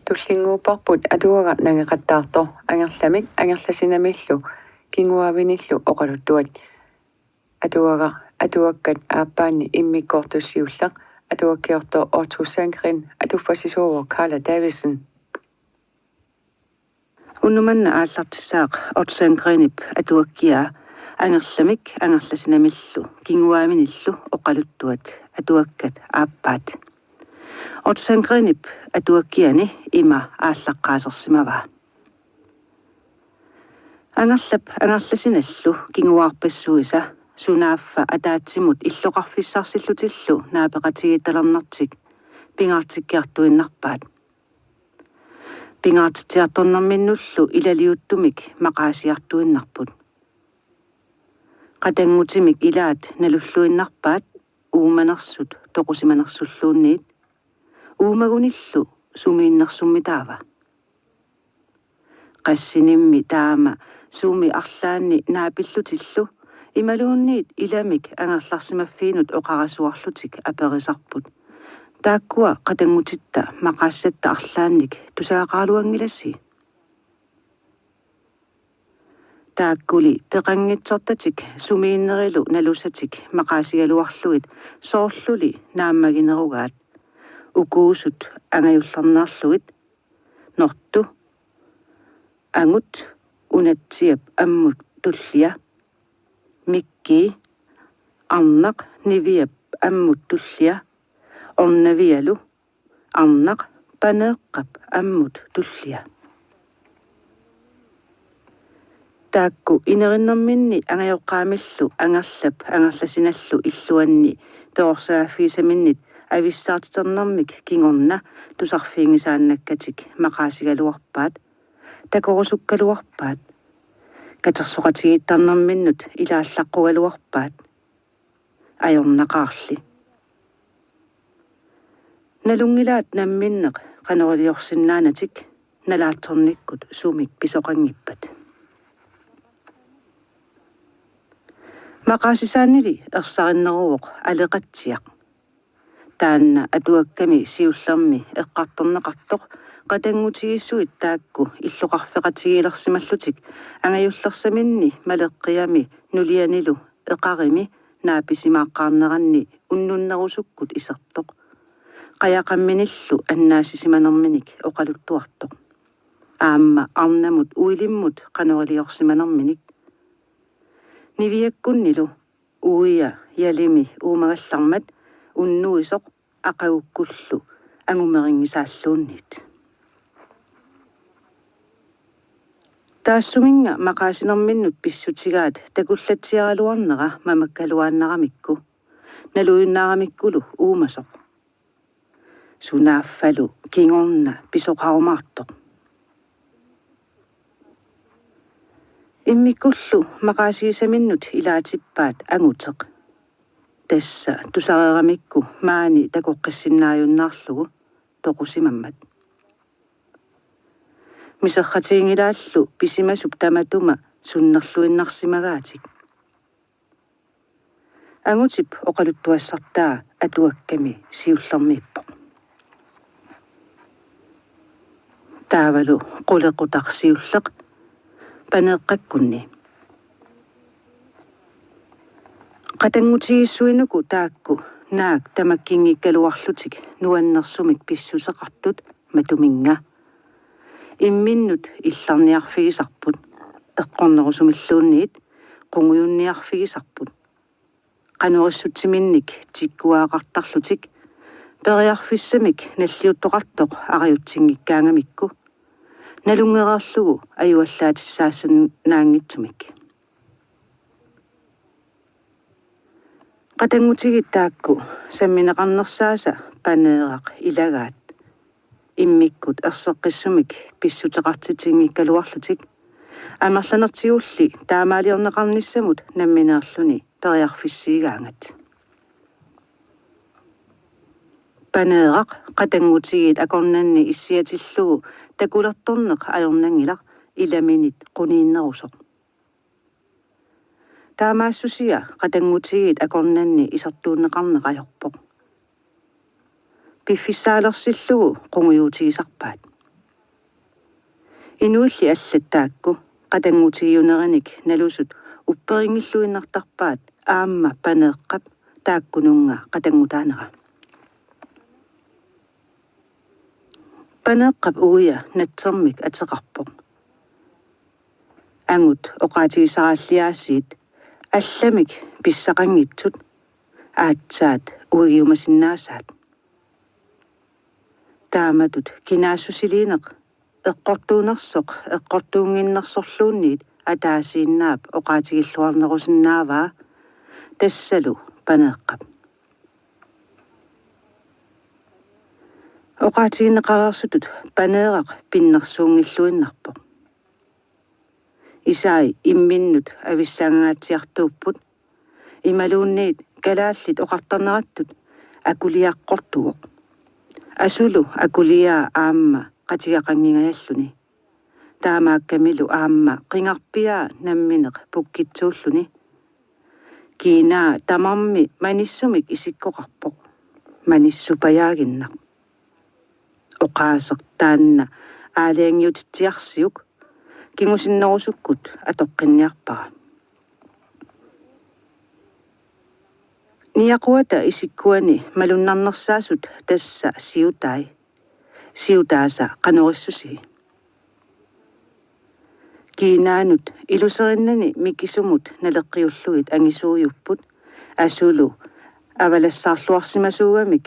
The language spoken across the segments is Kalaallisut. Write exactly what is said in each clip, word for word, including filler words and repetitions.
Tullinnguupparput atuagaq nangeqattaartoq Angerlamik Angerlasinamillu kinguaavinillu oqaluttuat. Atuagaq atuakkat aappaanni immikkoortoq siulleq atuakkiortoq Otto Sandgreen, atuffassisuuvoq Karla Davidsen. Unnuk manna aallartissaaq Otto Sandgreenip atuakkiaa Angerlamik Angerlasinamillu kinguaavinillu oqaluttuat, atuakkat aappaat. Otto Sandgreenip atuakkiani ima aallaqqaasersimavaa. Angerlap Angerlasinallu kinguaarpassuisa sunaaffa ataatsimut illoqarfissarsillutillu naapeqatigiittalernartik pingaartikkiartuinnarpaat. Pingaartitsiartornerminnullu ilaliuttumik maqaasiartuinnarput. Qatanngutimik ilaat nalulluinnarpaat uumanersut toqusimanersulluunniit, uumagunillu sumiinnersummi taava. Qassinimmi taama sumi arlaanni naapillutillu imaluunniit ilamik angerlarsimaffiinut oqarasuarlutik aperisarput: Taakkua qatanngutitta maqaassatta arlaannik tusagaqaraluanngilasi? Taakkuli peqanngitsortatik sumiinnerilu nalusatik maqaasigaluarlugit soorluli naammaginerugaat, ukuusut angajullerneerlugit: Nortu, angut, Unatsiap ammut tullia, Mikki, arnaq, Niviap ammut tullia, Ornavialu, arnaq, Paneeqqap ammut tullia. Taakku inerinnerminni angajoqqaamillu Angerlap Angerlasinallu illuanni perorsagaaffigisaminnit avissaartiternermik kingorna tusarfiginngisaannakkatik maqaasigaluarpaat, takorusukkaluarpaat, katersoqatigiittarnerminnut ilaallaqqugaluarpaat. Ajornaqaarli. Nalunngilaat namminneq qanoq iliorsinnaanatik nalaatsornikkut sumik pisoqanngippat. Maqaasisaannili ersarinneruvoq Aleqatsiaq. Taanna atuakkami siullermi eqqartorneqartoq qatanngutigiissuit taakku illoqarfeqatigiilersimallutik angajullersaminni Maleqqiami nulianilu eqarimi naapisimaaqqaarneranni unnunnerusukkut isertoq. Qajaqamminillu annaasisimanerminik oqaluttuartoq. Aamma arnamut uilimmut qanoq iliorsimanerminik. Niviakkunnilu uia jalimi uumagallarmat unnuisoq aqagukkullu angumerinngisaalluunniit. Taassuminnga maqaasinerminnut pissutigaat takullatsiaraluarnera mamakkaluaannaramikku, naluinnaaramikkulu uumasoq. Sunaaffalu kingorna pisoqarumaartoq. Immikkullu maqaasigisaminnut ilaatippaat anguteq. Tassa tusareeramikku maani takoqqissinnaajunnaarlugu toqusimammat. Miserratiginngilaallu pisimasup tamatuma sunnerluinnarsimagaatik. Angutip oqaluttuassartaa atuakkami siullermiippoq. Taavalu qulequtaq siulleq Paneeqqakkunni. Qatanngutigiissuinuku taakku naak tamakkinngikkaluarlutik nuannersumik pissuseqartut matuminnga. Imminnut illarniarfigisarput, eqqornerusumilluunniit qungujunniarfigisarput. Qanorissutsiminnik tikkuagaqartarlutik, periarfissamik nalliuttoqartoq arajutsiinngikkaangamikku, nalunngereerlugu ajuallaatissaasinnaanngitsumik. Qatanngutigiit taakku sammineqarnersaasa Paneeraq ilagaat. Immikkut erseqqissumik pissuteqartitinngikkaluarlutik, amerlanertigulli taamaaliorneqarnissamut nammineerluni periarfissiigaangat. Paneeraq qatanngutigiit akornanni issiatillugu takulertorneq ajornanngilaq ilaminit quniinnerusoq. Taamaassusia qatanngutigiit akornanni isertuunneqarneq ajorpoq. Piffissaalersillugu qungujuutigisarpaat. Inuilli allat taakku qatanngutigiunerinik nalusut upperinngilluinnartarpaat aamma Paneeqqap taakkununnga qatanngutaanera. Paneeqqap uia Natsermik ateqarpoq. Angut oqaatigisaraalliaasiit allamik pissaqanngitsut aatsaat uigiumasinnaasaat. Taamatut kinaassusiliineq eqqortuunersoq eqqortuunnginnersorluunniit ataasiinnaap oqaatigilluarnerusinnaavaa, tassalu Paneeqqap. Oqaatigineqareersutut Paneeraq pinnersuunngilluinnarpoq. Isai imminnut avissaangangaatsiartuupput, imaluunniit kalaallit oqartarnerattut akuliaqqortuvoq. Asulu akuliaa aamma qatigaqanngingajalluni. Taamaakkamilu aamma qingarpiaa nammineq pukkitsuulluni. Kiinaa tamarmi manissumik isikkoqarpoq. Manissupajaaginnaq. Oqaaseq taanna aalajangiutitsiarsiuk kingusinnerusukkut atoqqinniarpara. Niaquata isikkuani malunnarnersaasut tassa siutai. Siutaasa qanoq issusii? Kiinaanut iluserinnani mikisumut naleqqiullugit angisuujupput, asulu avalassaarluarsimasuugamik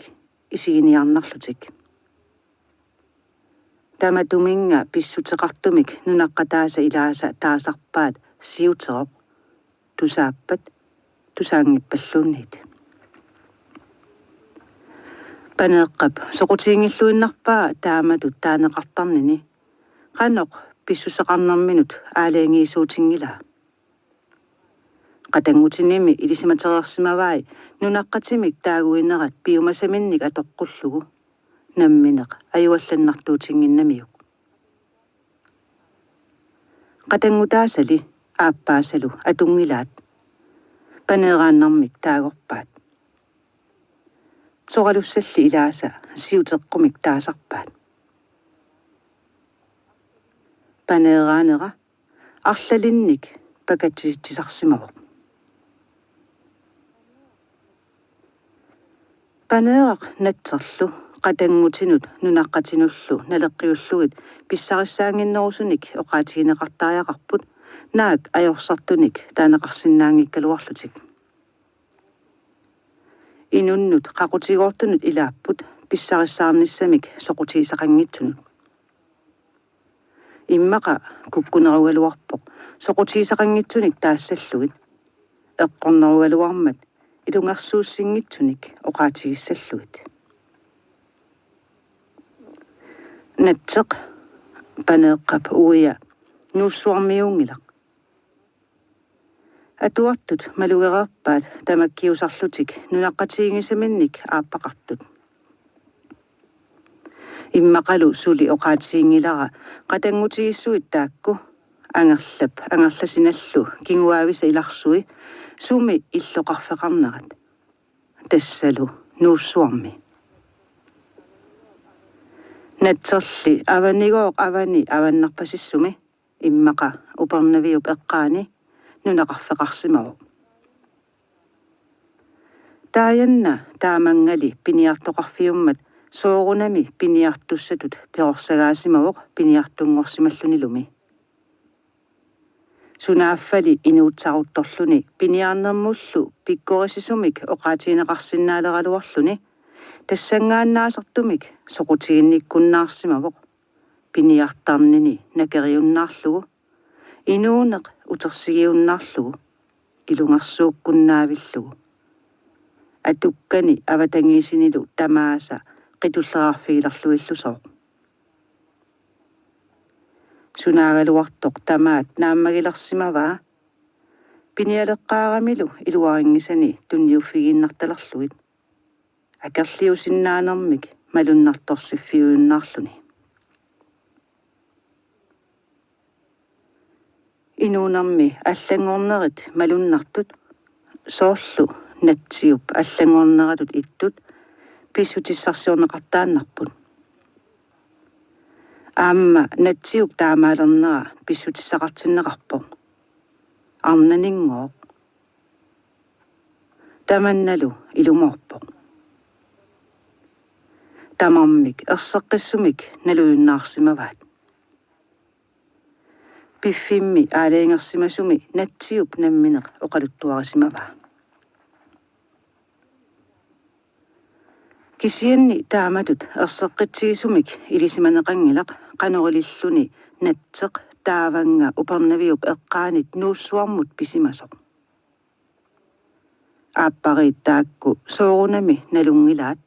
isiginiarnarlutik. Tamatuminnga pissuteqartumik nunaqqataasa ilaasa taasarpaat siuteroq, tusaappat tusaanngippalluunniit. Paneeqqap soqutiginngilluinnarpaa taamatut taaneqartarnini. Qanoq pissuseqarnerminut aalajangiisuutinngilaa? Qatanngutinimi ilisimatereersimavai nunaqqatimik taaguinerat piumasaminnik atoqqullugu, nammineq ajuallannartuutinnginnamiuk. Qatanngutaasali aappaasalu atunngilaat. Paneeraannarmik taagorpaat. Soralussalli ilaasa siuteqqumik taasarpaat. Paneeraanera arlalinnik pakatsitsisarsimavoq. Paneeraq Natserlu qatanngutinut nunaqqatinullu naleqqiullugit pissarissaannginnerusunik oqaatigineqartariaqarput, naak ajorsartunik taaneqarsinnaanngikkaluarlutik. Inunnut qaqutigoortunut ilaapput pissarissaarnissamik soqutigisaqanngitsunut. Immaqa kukkunerugaluarpoq soqutigisaqanngitsunik taassallugit, eqqornerugaluarmat ilungersuussinngitsunik oqaatigissallugit. Natseq, Paneeqqap uia nuussuarmiuunngilaq. Atuartut malugereerpaat tamakkiusarlutik nunaqqatiginngisaminnik aappaqartut. Immaqalu suli oqaatiginngilara qatanngutigissuit taakku, Angerlap Angerlasinallu kinguaavisa ilarsui sumi illoqarfeqarnerat, tassalu nuussuarmi. Natserli avanigooq avani avannarpasissumi, immaqa Upernaviup eqqaani nunaqarfeqarsimavoq. Taajanna taamanngali piniartoqarfiummat soorunami piniartussatut perorsagaasimavoq piniartunngorsimallunilumi. Sunaaffali inuutsaruttorluni piniarnermullu pikkorisisumik oqaatigineqarsinnaaleraluarluni, tassanngaannaasartumik soqutiginnikkunnaarsimavoq, piniartarnini nakeriunnaarlugu, inuuneq utersigiunnaarlugu, ilungersuukkunnaavillugu. Atukkani avatangiisinilu tamaasa qitulleraarfigilerlugillusooq. Sunaagaluartoq tamaat naammagilersimavaa, pinialeqqaaramilu iluarinngisani tunniuffigiinnartalerlugit, akerliusinnaanermik malunnartorsiffiujunnaarluni. Inuunermi allanngornerit malunnartut, soorlu Natsiup allanngorneratut ittut, pissutissarsiorneqartaannarput. Aamma Natsiup taamaalernera pissutissaqartinneqarpoq. Arnaninngooq. Tamannalu ilumoorpoq. Tamarmik erseqqissumik nalujunnaarsimavaat. Piffimmi aalajangersimasumi Natsiup nammineq oqaluttuarisimavaa. Kisianni taamatut erseqqitsigisumik ilisimaneqanngilaq qanoq ililluni Natseq taavannga Upernaviup eqqaanit Nuussuarmut pisimasoq. Aappariit taakku soorunami nalunngilaat.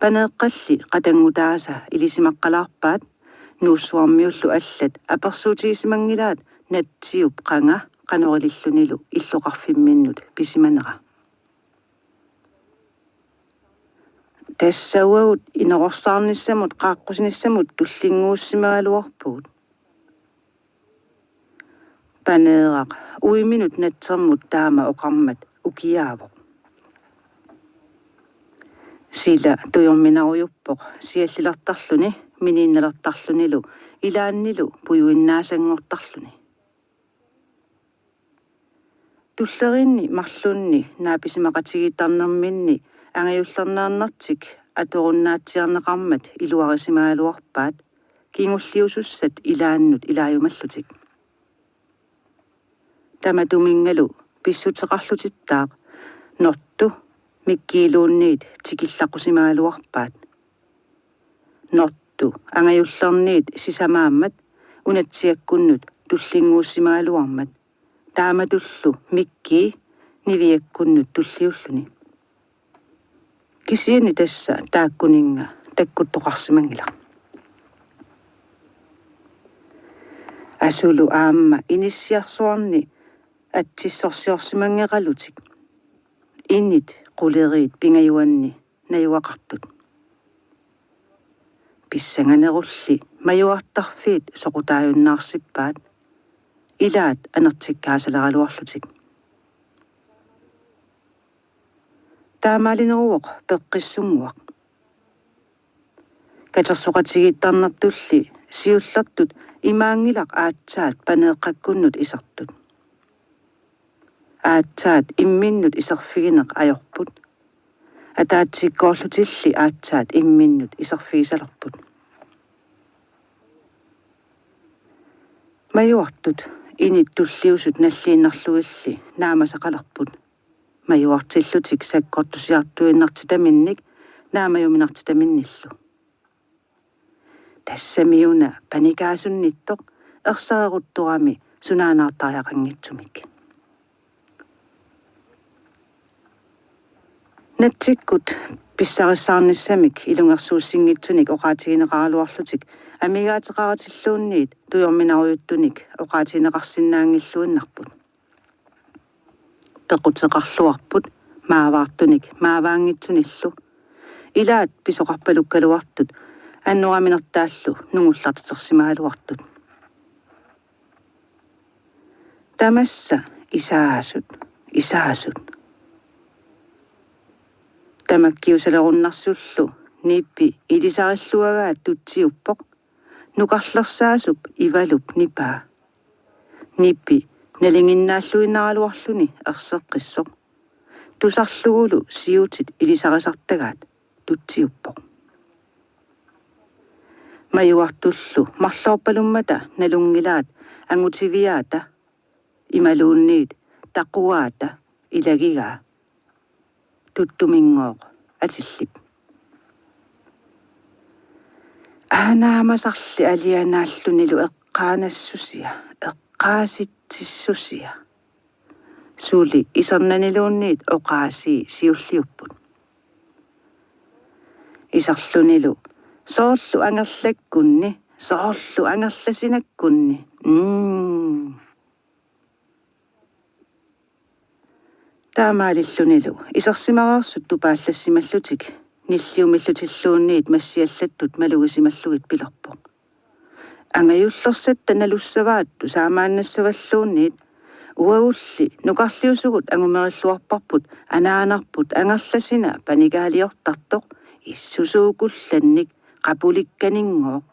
Paneeqqalli qatanngutaasa ilisimaqqalaarpaat, Nuussuarmiullu allat apersuutigisimanngilaat Natsiup qanga qanoq ilillunilu illoqarfimminnut pisimanera. Tassa uagut inorsaarnissamut qaaqqusinissamut tullinnguussimagaluarpugut. Paneeraq uiminut Natsermut taama oqarmat ukiaavoq. Sila tujorminarujuppoq siallilertarluni, miniinnalertarlunilu, ilaannilu pujuinnaasanngortarluni. Tulleriinni marlunni naapisimaqatigiittarnerminni angajullernaarnertik atorunnaatsiarneqarmat iluarisimagaluarpaat kingulliusussat ilaannut ilaajumallutik. Tamatuminngalu pissuteqarlutittaaq Nortu Mikkiiluunniit tikillaqqusimagaluarpaat. Nortu angajullerniit sisamaammat Unatsiakkunnut tullinnguussimagaluarmat, taamatullu Mikkii Niviakkunnut tulliulluni. Kisianni tassa taakkuninnga takkuttoqarsimanngilaq. Asulu aamma inissiarsuarni atsissorsiorsimanngeqalutik. Init quleriit pingajuanni najugaqartut. Pissanganerulli majuartarfiit soqutaajunnaarsippaat, ilaat anertikkaasalegaluarlutik. Taamaalineruvoq Peqqissunnguaq. Katersoqatigiittarnertulli siullertut imaanngilaq aatsaat Paneeqqakkunnut isertut. Aatsaat imminnut iserfigineq ajorput. Ataatsikkoorlutilli aatsaat imminnut iserfigisalerput. Majuartut init tulliusut nalliinnarlugilli naamasaqalerput. Majuartillutik sakkortusiartuinnartitaminnik naamajuminartitaminnillu. Tassamiuna panikaasunnittoq ersareeruttorami sunaanaartariaqanngitsumik. Natsikkut pissarissaarnissamik ilungersuussinngitsunik oqaatigineqaraluarlutik amigaateqaratilluunniit tujorminarujuttunik oqaatigineqarsinnaanngilluinnarput. Pequteqarluarput maavaartunik maavaanngitsunillu. Ilaat pisoqarpalukkaluartut annoraminertaallu nungullartitersimagaluartut. Tamassa isaasut, isaasut. Tamakkiusalerunnarsullu Nipi ilisarilluagaa tutsiuppoq. Nukarlersaasup Ivalup nipaa. Nipi nalinginnaalluinnaraluarluni erseqqissoq. Tusarlugulu siutit ilisarisartagaat tutsiuppoq. Majuartullu marloorpalummata nalunngilaat angutiviaata imaluunniit taquaata ilagigaa. Tuttuminngooq atillip. Aanaamasarli alianaallunilu eqqaanassusia, eqqaasitsissusia. Suli isernaniluunniit oqaasii siulliupput. Iserlunilu: Soorlu angerlakkunni, soorlu angerlasinakkunni. Mm. Taamaalillunilu isersimareersut tupaallassimallutik nilliumillutilluunniit massiallattut malugisimallugit pilerpoq: Angajullersatta nalussavaat tusaamaannassavalluunniit, uagulli nukarliusugut angumerilluarparput anaanarput angerlasina panikaaliortartoq issusuukullannik qapulikkaninngooq.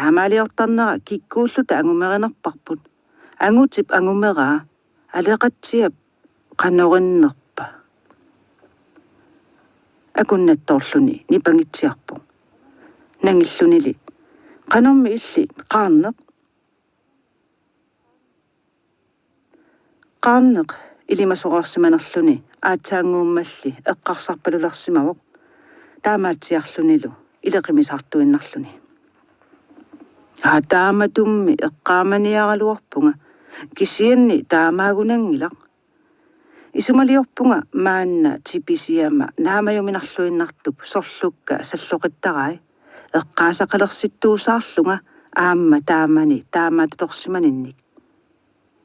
Taamaaliortarnera kikkuulluta angumerinerparput. Angutip angumeraa, Aleqatsiap qanorinnerpa? Akunnattoorluni nipangitsiarpoq. Nangillunili: Qanormi illit, Qaarneq? Qaarneq ilimasoreersimanerluni aatsaannguummalli eqqarsarpalulersimavoq, taamaatsiarlunilu ileqimisaartuinnarluni: Aa, taamatummi eqqaamaniaraluarpunga, kisianni taamaagunanngilaq. Isumaliorpunga maanna tipisiama naamajuminarluinnartup sorlukka salloqittarai, eqqaasaqalersittuusaarlunga aamma taamani taamaattorsimaninnik.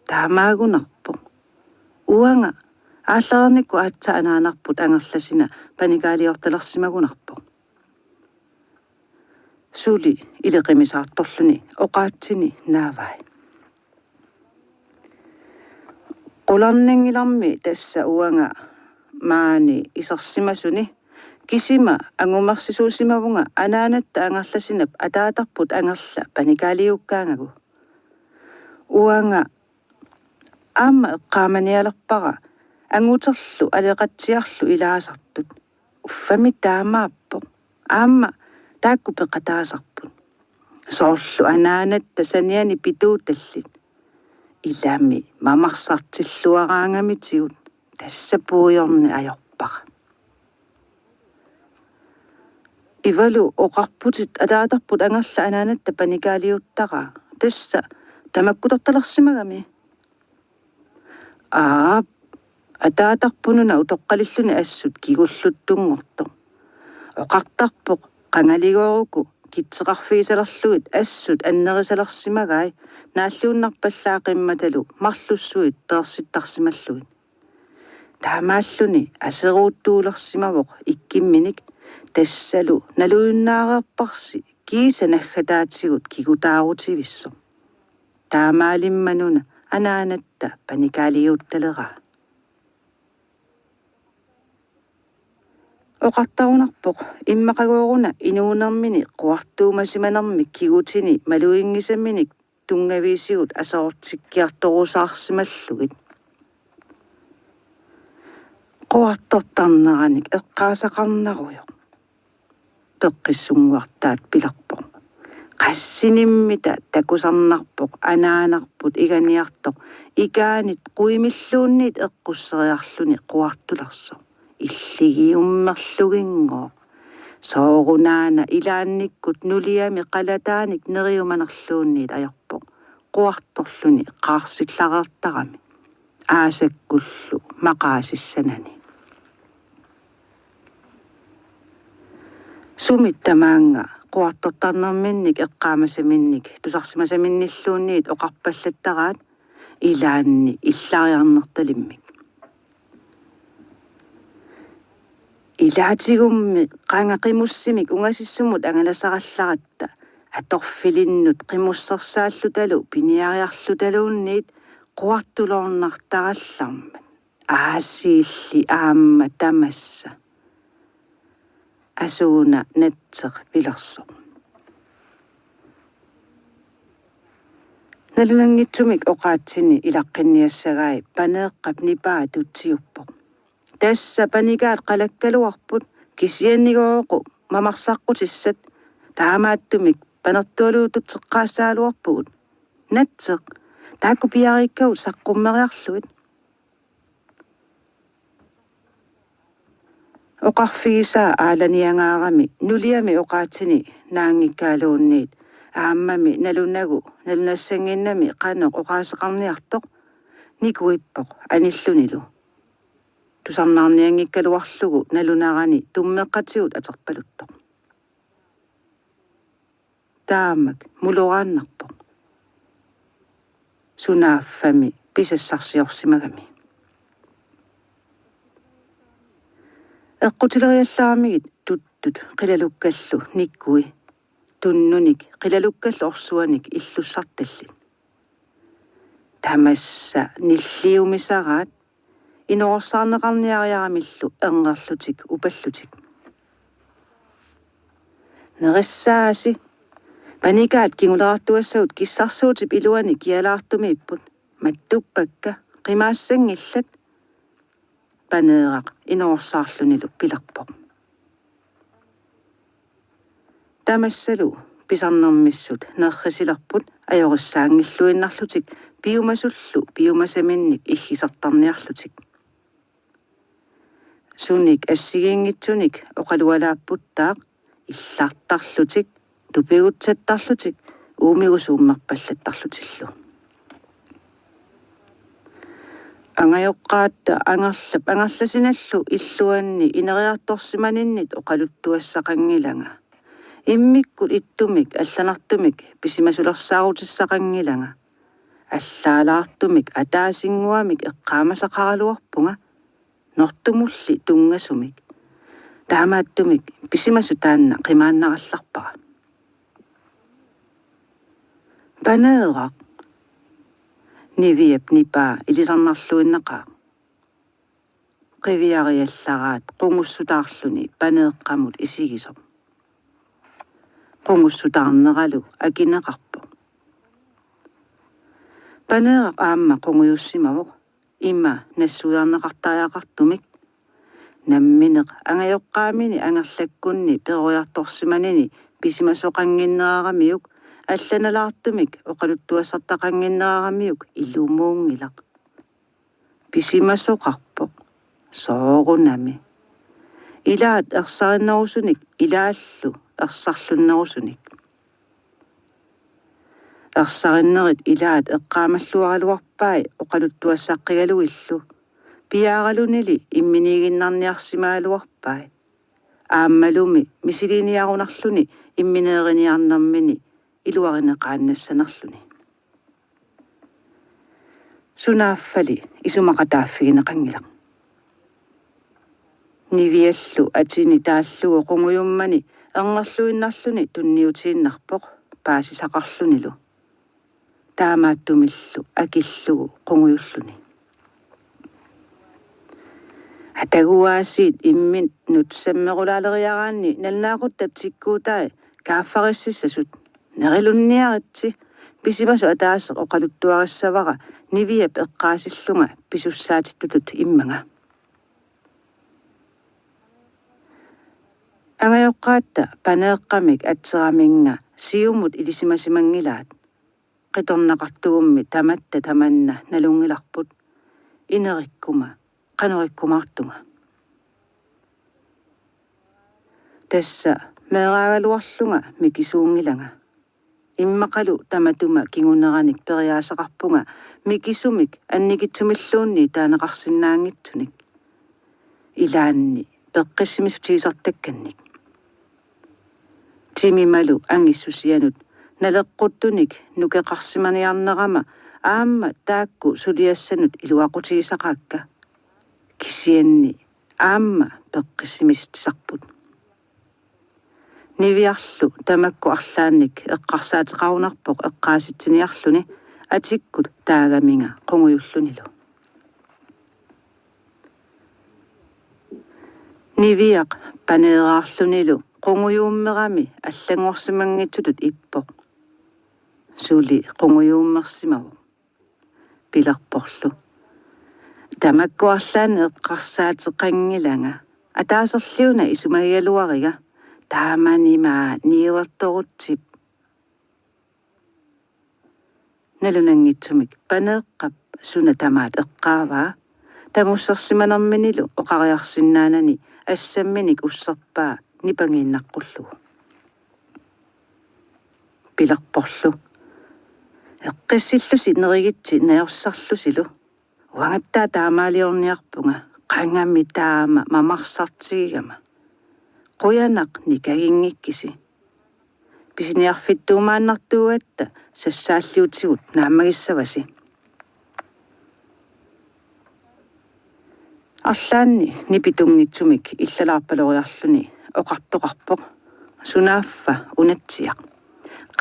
Taamaagunarpoq. Uanga aallarnikkut aatsaat anaanarput Angerlasina panikaaliortalersimagunarpoq. Suli ileqimisaartorluni oqaatsini naavai: Qularnanngilarmi tassa uanga maani isersimasuni, kisima angumersisuusimavunga anaanatta Angerlasinap ataatarput Angerla panikaaliukkaangagu. Uanga aamma eqqaamanialerpara anguterlu Aleqatsiarlu ilaasartut. Uffami taamaappoq. Aamma taakku peqataasarput. Soorlu anaanatta saniani pituutallit. Ilami mamarsartilluaraangamitigut, tassa puigorneq ajorpara. Ivalu, oqarputit ataatarput Angerla anaanatta panikaaliuttaraa. Tassa tamakkutortalersimagami. Aap, ataatarpununa utoqqalilluni assut kigulluttunngortoq. Oqartarpoq qangaligooruku kitseqarfigisalerlugit assut annerisalersimagai naalliunnarpallaaqqimmatalu marlussuit peersittarsimallugit. Taamaalluni aseruuttuulersimavoq ikkimminik, tassalu naluinnaareerparsi kiisa naggataatigut kigutaarutivissoq. Taamaalimmanuna anaanatta panikaaliuttaleraa. Oqartarunarpoq immaqagooruna inuunermini quartuumasimanermik kigutini maluginngisaminik tunngaviisigut aserortikkiartorusaarsimallugit. Quartortarneranik eqqaasaqarnarujoq. Peqqissunnguartaat pilerpoq. Qassinimmita takusarnarpoq anaanarput iganiartoq ikaanit quimilluunniit eqqusseriarluni quartulersoq. Illigiummerluginngooq. Soorunaana ilaannikkut nuliami qalataanik neriumanerluunniit ajorpoq, quartorluni qaarsillareertarami aasakkullu maqaasissanani. Sumit tamaanga quartortarnerminnik eqqaamasaminnik tusarsimasaminnilluunniit oqarpallattaraat ilaanni illariarnertalimmik. Ilaatigummi qanga qimussimik ungasissumut angalasarallaratta atorfilinnut qimussersaallutalu piniariarlutaluunniit quartuloornartarallarmat. Aasiilli aamma tamassa. Asuuna Natseq pilersoq. Nalunanngitsumik oqaatsini ilaqqinniassagai Paneeqqap nipaa tutsiuppoq. Tassa panikaat qalakkaluarput, kisiannigooq mamarsaqqutissat, taamaattumik panertualuutut teqqaassagaluarpugut. Natseq, taakku piariikkagut saqqummeriarlugit. Oqarfigisaa aalaniangaarami nuliami oqaatsini naanngikkaaluunniit aammami nalunagu nalunassannginnami qanoq oqaaseqarniartoq nikuippoq anillunilu. Tusarnaarnianngikkaluarlugu nalunarani tummeqqatigut aterpaluttoq. Taamak muloraannarpoq. Sunaaffami pisassarsiorsimagami. Eqqutileriallaramigit tuttut qilalukkallu nikui, tunnunik qilalukkallu orsuanik illussartallit. Tamassa nilliumisaraat inorsaarneqarniariaramillu erngerlutik upallutik. Nerissaasi, Panikaat kingulaartuassagut kissarsuutip iluani kialaartumiipput. Mattuppakka, qimaassanngillat. Paneeraq inoorsaarlunilu pilerpoq. Tamassalu pisarnermissut nerrisilerput ajorissaanngilluinnarlutik piumasullu piumasaminnik iggisartarniarlutik. Sunik assigiinngitsunik oqalualaapputtaaq illartarlutik, tupigutsattarlutik, uumigusuummerpallattarlutillu. Angajoqqaatta Angerlap Angerlasinallu illuanni ineriartorsimaninnit oqaluttuassaqanngilanga. Immikkut ittumik allanartumik pisimasulersaarutissaqanngilanga. Allaalaartumik ataasinnguamik eqqaamasaqaraluarpunga, nortumulli tunngasumik. Taamaattumik pisimasoq taanna qimaannarallarpara. Paneeraq, Niviap nipaa ilisarnarluinnaqaaq. Qiviariallaraat qungussutaarluni Paneeqqamut isigisoq. Qungussutaarneralu akineqarpoq. Paneeraq aamma qungujussimavoq, ima nassuiarneqartariaqartumik. Nammineq angajoqqaamini Angerlakkunni peroriartorsimanini pisimasoqannginneraramiuk allanalaartumik oqaluttuassartaqannginneraramiuk ilumuunngilaq. Pisimasoqarpoq. Soorunami. Ilaat ersarinnerusunik ilaallu ersarlunnerusunik. Ersarinnerit ilaat eqqaamalluaraluarpai oqaluttuassaqqigalugillu. Piaaralunili imminiiginnarniarsimagaluarpai. Aammalumi misiliiniarunarluni immineeriniarnermini iluarineqaannassanerluni. Sunaaffali isumaqataaffigineqanngilaq. Niviallu atini taallugu qungujummani erngerluinnarluni tunniutiinnarpoq paasisaqarlunilu. Taamaattumillu akillugu qungujulluni. Ataguaasiit imminnut sammerulaaleriaraanni nalunaaquttap tikkuutai kaaffarississasut. Nerilunniaritsi, pisimasoq ataaseq oqaluttuarissavara Niviap eqqaasillunga pisussaatitutut immanga. Angajoqqaatta Paneeqqamik atseraminnga siumut ilisimasimanngilaat. Qitornaqartugummi tamatta tamanna nalunngilarput. Inerikkuma, qanorikkumaartunga. Tassa meeraagaluarlunga mikisuunngilanga. Immaqalu tamatuma kinguneranik periaasaqarpunga mikisumik annikitsumilluunniit taaneqarsinnaanngitsunik. Ilaanni peqqissimissutigisartakkannik. Timimalu angissusianut naleqquttunik nukeqarsimaniarnerama aamma taakku suliassanut iluaqutigisaqaakka. Kisianni aamma peqqissimissutissarput. Niviarlu tamakku arlaannik eqqarsaateqarunarpoq eqqaasitsiniarluni atikkut taagaminga qungujullunilu. Niviaq Paneeraarlunilu qungujuummerami allanngorsimanngitsutut ippoq. Suli qungujuummersimavoq. Pilerporlu: Tamakku arlaannik eqqarsaateqanngilanga. Ataaserliuna isumagigaluariga. Taamanima niuertorutsip. Nalunanngitsumik Paneeqqap suna tamaat eqqaavaa, tamussersimanerminilu oqariarsinnaanani assamminik usserpaa nipangiinnaqqullugu. Pilerporlu: Eqqissillusi nerigitsi najorsarlusilu. Uangattaaq taamaaliorniarpunga, qangami taama mamarsartigigama. Qujanaq nikaginngikkisi. Pisiniarfittuumaannartuugatta sassaalliutigut naammagissavasi. Arlaanni nipitunngitsumik illalaarpaloriarluni oqartoqarpoq: Sunaaffa Unatsiaq.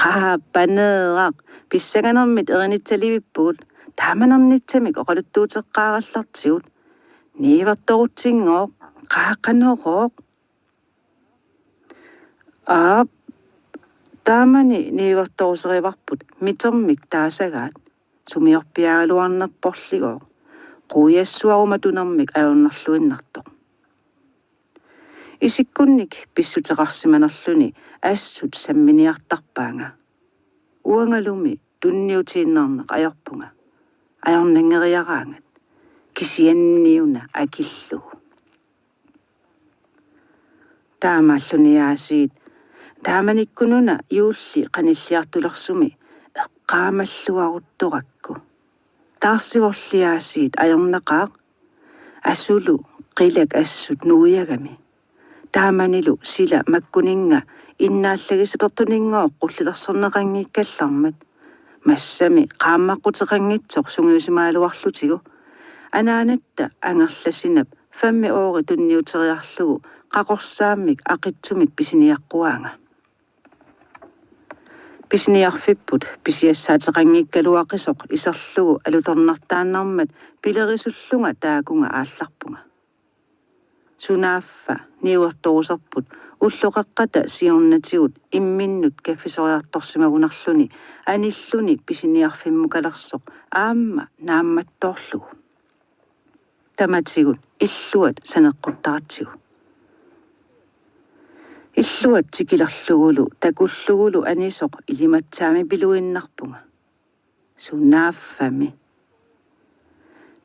Qaa, Paneeraq, pissanganermit erinitsalivippugut, taamanernitsamik oqaluttuuteqqaarallartigut. Niuertorutsinngooq, qaa qanorooq? Aap, Taamani niuertoruserivarput mitermik taasagaat, sumiorpiaagaluarnerporligooq, quujassuarumatunermik ajornarluinnartoq. Isikkunnik pissuteqarsimanerluni assut samminiartarpaanga. Uangalumi tunniutiinnarneq ajorpunga. Ajornanngeriaraangat. Kisianniuna akillugu. Taamaalluni aasiit, taamanikkununa juulli qanilliartulersumi eqqaamalluaruttorakku. Taarsivorli aasiit ajornaqaaq, asulu qilak assut nuiagami. Taamanilu sila makkuninnga innaallagissatortuninngaaq qullilersorneqanngikkallarmat. Massami qaammaqqutiqanngitsoq sungiusimagaluarlutigu. Anaanatta Angerlasinap femmi oori tunniuteriarlugu qaqorsaammik aqitsumik pisiniaqquaanga. Pisiniarfipput pisiassaateqanngikkaluaqisoq iserlugu alutornartaannarmat pilerisullunga taakunga aallarpunga. Sunaaffa niuertoruserput ulloqeqqata siornatigut imminnut kaffisoriartorsimagunarluni anilluni pisiniarfimmukalersoq aamma naammattoorlugu. Tamatigut illuat saneqquttaratsigu. Illuat tikilerlugulu takullugulu anisoq ilimatsaamipiluinnarpunga. Sunaaffami.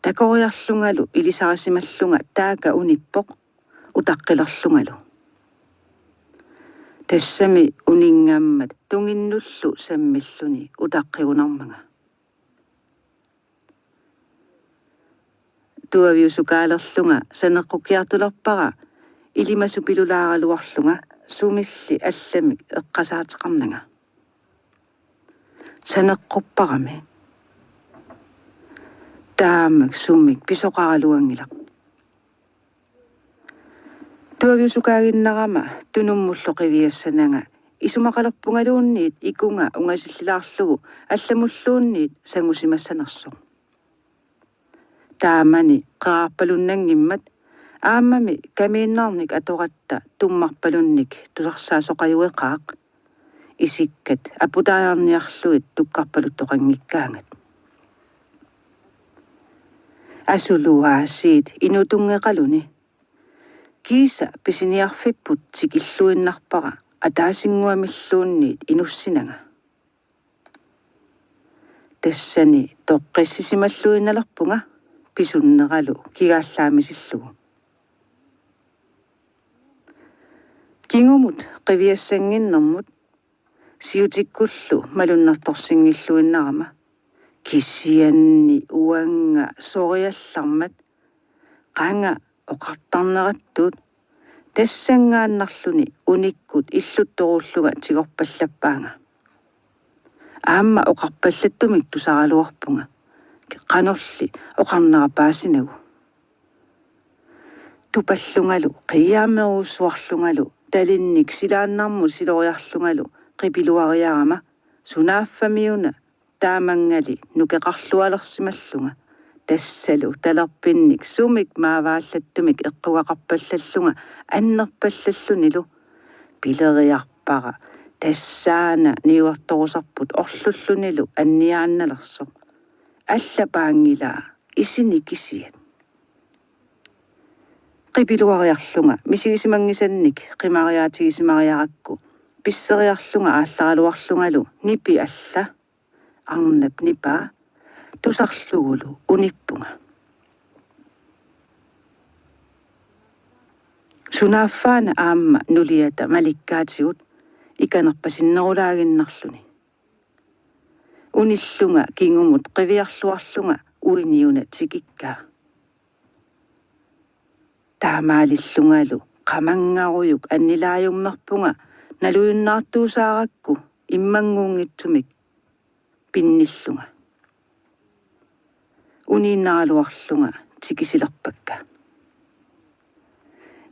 Takoriarlungalu ilisarisimallunga taaka unippoq utaqqilerlungalu. Tassami uninngammat tunginnullu sammilluni utaqqigunarmanga. Tuaviusukaalerlunga saneqqukkiartulerpara ilimasupilulaaraluarlunga sumilli allamik eqqasaateqarnanga. Saneqqupparami. Taamak sumik pisoqaraluanngilaq. Tuaviusukaaginnarama tunummullu qiviassananga isumaqalerpungaluunniit ikunga ungasillilaarlugu allamulluunniit sangusimassanersoq. Taamani qeqarpalunnanngimmat aammami kamiinnarnik atoratta tummarpalunnik tusarsaasoqajueqaaq. Isikkat aputaajarniarlugit tukkarpaluttoqanngikkaangat. Asulu aasiit inutunngeqaluni. Kiisa pisiniarfipput tikilluinnarpara ataasinnguamilluunniit inussinanga. Tassani toqqissisimalluinnalerpunga pisunneralu kigaallaammisillugu. Kingumut qiviassannginnermut siutikkullu malunnartorsinngilluinnarama kisianni uannga soriallarmat qanga oqartarnerattut tassanngaannarluni unikkut illuttorullunga tigorpallappaanga. Aamma oqarpallattumik tusaraluarpunga qanorli oqarnera paasinagu. Tupallungalu qiiaammerujussuarlungalu talinnik silaannarmut siloriarlungalu qipiluariarama sunaaffamiuna taamanngali nukeqarlualersimallunga tassalu talerpinnik sumik maavaallattumik eqqugaqarpallallunga annerpallallunilu pileriarpara tassaana niuertoruserput orlullunilu anniaannalersoq allapaanngilaa isini kisiat. Qipiluariarlunga misigisimanngisannik qimariaatigisimaariarakku pisseriarlunga aallaraluarlungalu nipi alla arnap nipaa tusarlugulu unippunga. Sunaaffaana aamma nuliata malikkaatigut ikanerpasinnerulaaginnarluni. Unillunga kingumut qiviarluarlunga uiniuna tikikkaa. Taamaalillungalu qamanngarujuk annilaajummerpunga nalujunnaartuusaarakku immannguunngitsumik pinnillunga. Uniinnaraluarlunga tikisilerpakka.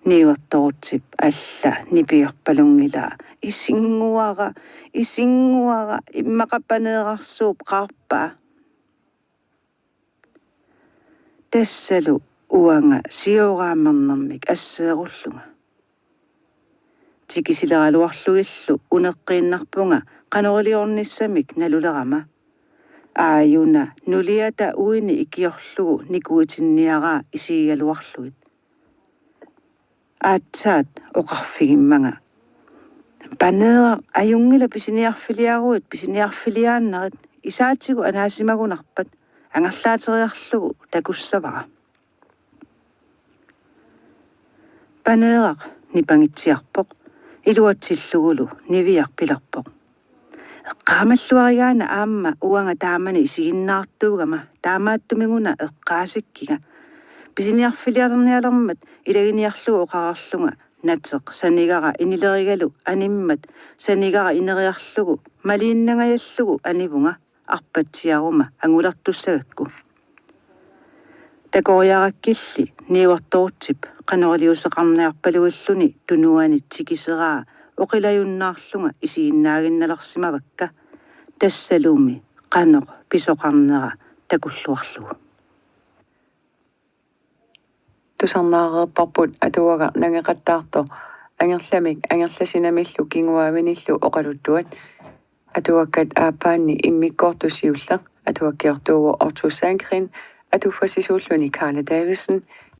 Niuertorutsip alla nipiorpalunngilaa isinnguara, isinnguara immaqa paneerarsuup qaarpaa. Tassalu uanga sioraamernermik asseerullunga. Tikisileraluarlugillu uneqqiinnarpunga qanoriliornissamik nalulerama. Aajuna nuliata uini ikiorlugu nikuitinniaraa isigigaluarlugit. Aatsaat oqarfigimmanga: Paneeraq, ajunngilaq pisiniarfiliaruit, pisiniarfiliaannarit, isaatigut anaasimagunarpat, angerlaateriarlugu takussavara. Paneeraq nipangitsiarpoq, iluatsillugulu Niviaq pilerpoq: Eqqaamalluarigaanni aamma uanga taamani isiginnaartuugama, taamaattumiguna eqqaasikkiga. Pisiniarfiliarnialermat ilaginiarlugu oqarlunga: Nateq sanigara inilerigalu animmat sanigara ineriarlugu maliinnangajallugu anivunga, arpatsiaruma angulertussagakku. Takoriarakkilli niuertorutsip qanoriliuseqarniarpalugilluni tunuani tikiseraa oqilajunnaarlunga isiginnaaginnalersimavakka, tassalumi qanoq pisoqarnera takulluarlugu. Tusarnaareerparput atuagaq nangeqattaartoq Angerlamik Angerlasinamillu kinguaavinillu oqaluttuat. Atuakkat aappaanni immikkoortoq siulleq atuakkiortuuvoq Otto Sandgreen, atuffassisuulluni Karla Davidsen,